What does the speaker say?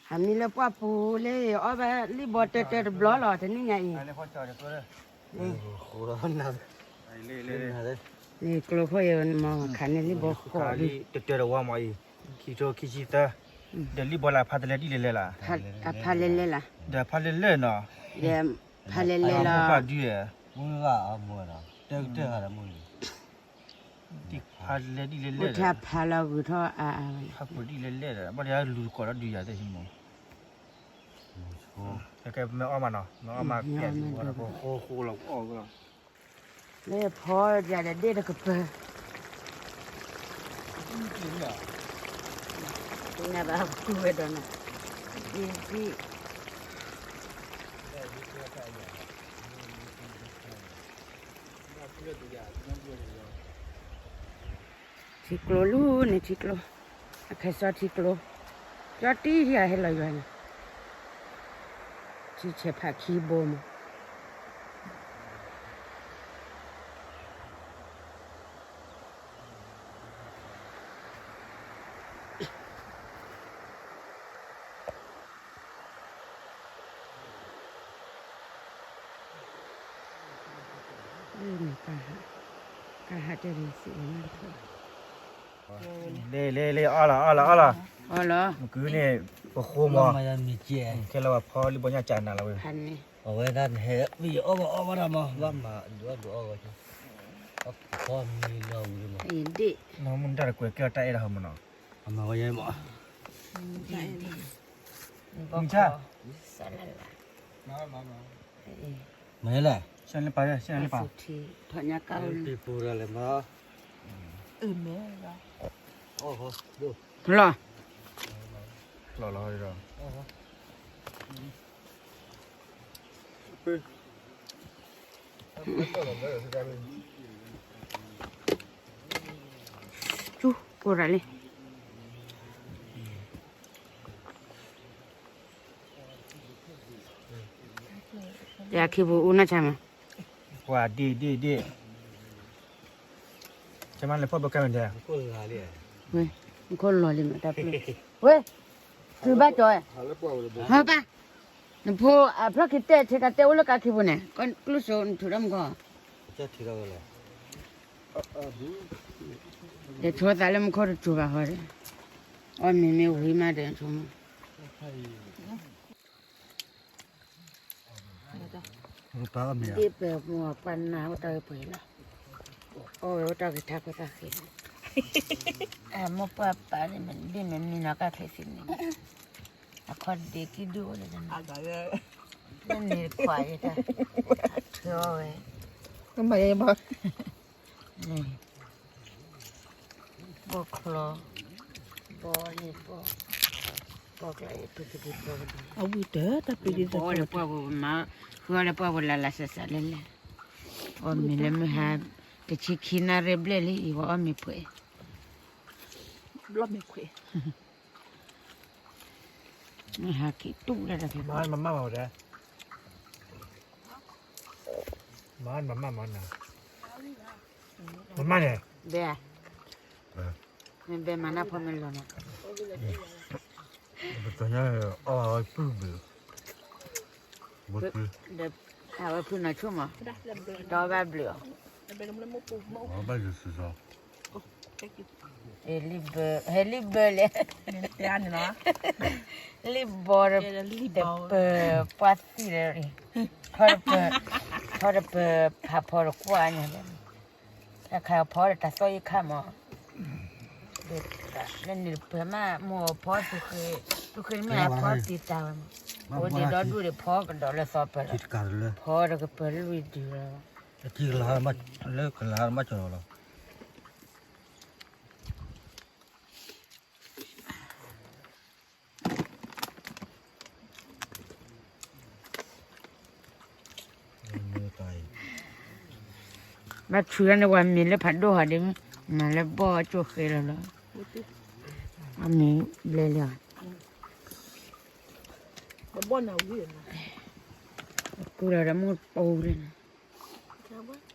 အမံၤလၢပှၢ်ပူၤလၢ အီၣ်ဘၣ်လံၣ်ဘီတၢတၢတဘျီလီၤ တနံၣ်ညါအံၤ, ကျိခိၣ်ယမၤခးန့ၢ်လံၣ်ဘီဃိးဒံး, တၢတၢတဝီမးအံၤ, ခံကထိခံဆံသၢ, ဒီးလံၣ်ဘီလၢအဖးတလဲဒ်လဲၣ်လဲၣ်လၢ်, အဖးလဲၣ်လဲၣ်လၢ်, ဒီးဖးလဲၣ်လဲၣ်နီၤ, ဒီးဖးလဲၣ်လဲၣ်လၢ်, တၢတၢတလဲဒ်လဲၣ်လဲၣ်, ဖးလဲၣ်လဲၣ်, ဖးပူၤဒ်လဲၣ်လဲၣ်ဒီး ဘၣ်ဒီးလူၤသကိးဒီးဒုးယၤသ့ၣ်မး, ကဲမ့ၢ်အီၣ်မးနီၤ, မ့ၢ်အီၣ်မးကဲ, ဃိဃိလီၤ, လၢဖီယၤဒီးဒ့ၣ်တကပၤ, နဘၣ်ကူဝဲဒီးနၤ, ထံကျိလၢန့ၣ်ထံကျိ, အခဲစီထံကျိ, ကၠီတံၢ်ယၤဟဲလီၤယွၤန့ၣ်, ထံဆဲးဖးခံဘိမး. လ့ၣ်လ့ၣ်လ့ၣ် အီၣ်လီၤ အီၣ်လီၤ အီၣ်လီၤ, အီၣ်လီၤ, မ့ၢ်ကုန့ၣ် ပဃိမး, ခဲလၢာ်ဝဲဖီလံၣ်ဘီညၣ်ကနၤလီၤဝဲ, အဝဲဒၣ်နဟဲ အီၣ်ဘၣ်အီၣ်ဘၣ်တၢ်မး ဘၣ်မၤဒုးအီၣ်ဒုးအီၣ်ဝဲ, အဖီမံၤလီၤဝံၤမး, မ့ၢ်တၢ်တကွဲးကဲအီၤတၢ်အဲၣ်ဒိးဟီမးနီၤ, အမၤဝဲယဲမး, မ့ၢ်တၢ် မၤလဲၣ်, ဆၢလၢပာ် ဆၢလၢပာ်, ပံၤပူၤရၤလဲၣ်မး, လီၤ, လီၤလီၤဒီး ကအိၣ်ရၤလံ, ယၤခံပူၤအူနၢ်ဆါမး, ပှၤဒ့ၣ်ဒ့ၣ်ဒ့ၣ်, ဆမါလဲၤဖီၣ်ဘၢကါမ့ၢ်ဒဲး, ဝဲ, နခိၣ်လီၤလံမး တၢ်ပျိ, ဝဲ, တုၤဘၣ်ကၠီ, ဟၢပၢ်, နဖိအဖျီၣ်ခံတဲထဲကတဲအိၣ်လၢကါခံပူၤန့ၣ်, ကျိၣ်စိနထုးထီၣ်မူကီၢ်, ယဆိသးလၢမူခိၣ်တစိၤဘၣ်ဃီဒီး, အီၣ်မ့ၤမ့ၢ်ဝံၤမးဒီးဆိကမိၣ် ဒ်ပှၤမိၢ်ပှၢ်နၢ်အိၣ်တၢ်ဂ့ၢ်ပှဲၤလီၤ, အီၣ်ဝဲအိၣ်တၢ်ဂ့ၢ်ထါဖိသၣ်ဃ့, အမိၢ်ပှၢ်ပၢ်န့ၣ် ဒ်မ့ၢ်မံနီၤကၣ်ချံသ့ၣ်န့ၣ်, အခီၣ်ဒ့ကံၢ်ဒုၣ်အိၣ်လၢ, လၢန့ၣ်တခွးယတၢ်, ထုးအီၣ်ဝဲ, ဘီချီ, ဘီန့ၣ်ဘီ, ဘီကျါအံၤ ပကဒံဘီကဒံ, အဝံၣ်တၢ်တၢ်ပ့ၤဒ်သိး ဘီလၢပှၢ်ပူၤမး, ဃုအီၣ်လၢပှၢ်ပူၤလၢ်လၢ်စဲးစဲးလဲၣ်လဲၣ်, အီၣ်မ့ၤလၢမုၢ်ဟါ, တဆံခံနၣ်ရံၣ်ဘျဲၣ်လံ အံၤဝဲအီၣ်မ့ၤဖှဲး, ဘျီမ့ၤဖှဲး မ့ၢ်ဟးက့ၤတူၢ်လၢတၢ်ဖဲမၤမၤမၤဝဲဒၣ်, မၤမၤမၤမၤနၤ, မၤမၤန့ၣ်, ဘဲ, မ့ၢ်ဘဲမၤနၢ်ဖိမ့ၢ်လီၤနၤ, ပတညါအီၣ်ဝဲပုၢ်ဘျုး, အဝဲဖုနီၤဆိၣ်မး, ဒီဘၣ်ဘျုးအီၤ, ဘၣ်ယစၢၤစီ ဟဲလံၣ်ဘၢ, ဟဲလံၣ်ဘၢလဲၣ်, လံၣ်ဘီတပၢၤပှၢ်သံၣ်လၢ, ထီတပၢၤ, ထီတပၢၤဖးဖီတကွၢ်ညါလဲၣ်, တၢ်ခါဖီဒီးတၢ်သီၣ်ယံခါမး, လၢန့ၣ်တပၢၤမး မိၢ်ဖီသူဃ့, သူဃ့မ့ၢ်အဖီတံာ်တာ်ဝဲမး, အိၣ်ဒံးဒီဒူၣ်ဒံးဖီကဒီးလၢသီပၢၤလီၤ, ဖီတကပၢၤလွံၢ်ဒုလီၤ, လၢကလၤမးကၠီၤလီၤ ဘၣ်ဆူၣ်လၢန့ၣ် ပှၤမ့ၤလၢဖးဒိၣ်ဟီဒ်မ့ၢ်, မၤလၢဘီၣ်ကၠိဃဲလီၤလီၤ, အမ့ၤဘျဲၣ်လံ, ကူလီၤဒီးမုၢ်ပူၤလံန့ၣ်,